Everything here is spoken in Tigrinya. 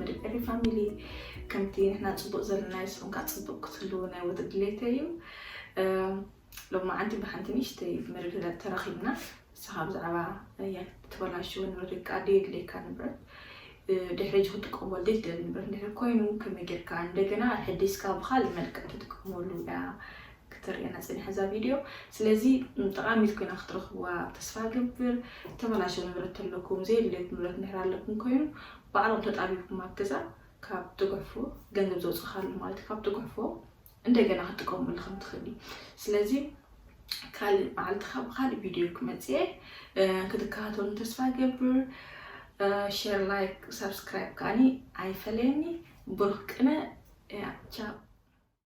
ድቀሪ ፋሚሊ ከምቲ ንሕና ጽቡቅ ዘለና ንስኹም ከዓ ጽቡቅ ክትህልዉ ናይ ወትሪ ድሌተይ እዩ። ሎማዓንቲ ብሓንቲ ንእሽተይ መረዳዳእ ተራኺብና። ንስኻ ብዛዕባ ተበላሽወ ንብረት ወይ ከዓ ደየድልየካ ንብረት ድሕሪ ሕጂ ክትጥቀመሉ ዘይትደሊ ንብረት እንድሕር ኮይኑ ከመይ ጌርካ እንደገና ኣሐዲስካ ብካልእ መልክዕ ትጥቀመሉ እያ ክትርእየና ጸኒሓ እዛ ቪድዮ። ስለዚ ጠቓሚት ኮይና ክትረኽብዋ ተስፋ እገብር። ተበላሸወ ንብረት ተለኩም፣ ዘየድልየኩም ንብረት እንድሕር ኣለኩም ኮይኑ ባዕልኹም ተጣቢብኩም ኣብ ገዛ ካብ ትጉሕፎ ገንዘብ ዘውፅእካ ኣሎ ማለት እዩ። ካብ ትጉሕፎ እንደገና ክትጥቀመሉ ከም ትኽእሊ። ስለዚ ካልእ መዓልቲ ካብ ካልእ ቪድዮ ክመፅእ እየ። ክትከታተሉኒ ተስፋ እገብር። ሸር፣ ላይክ፣ ሳብስክራይብ ከዓኒ ኣይፈለየኒ። ብሩኽ ቅነ። ያ ቻው።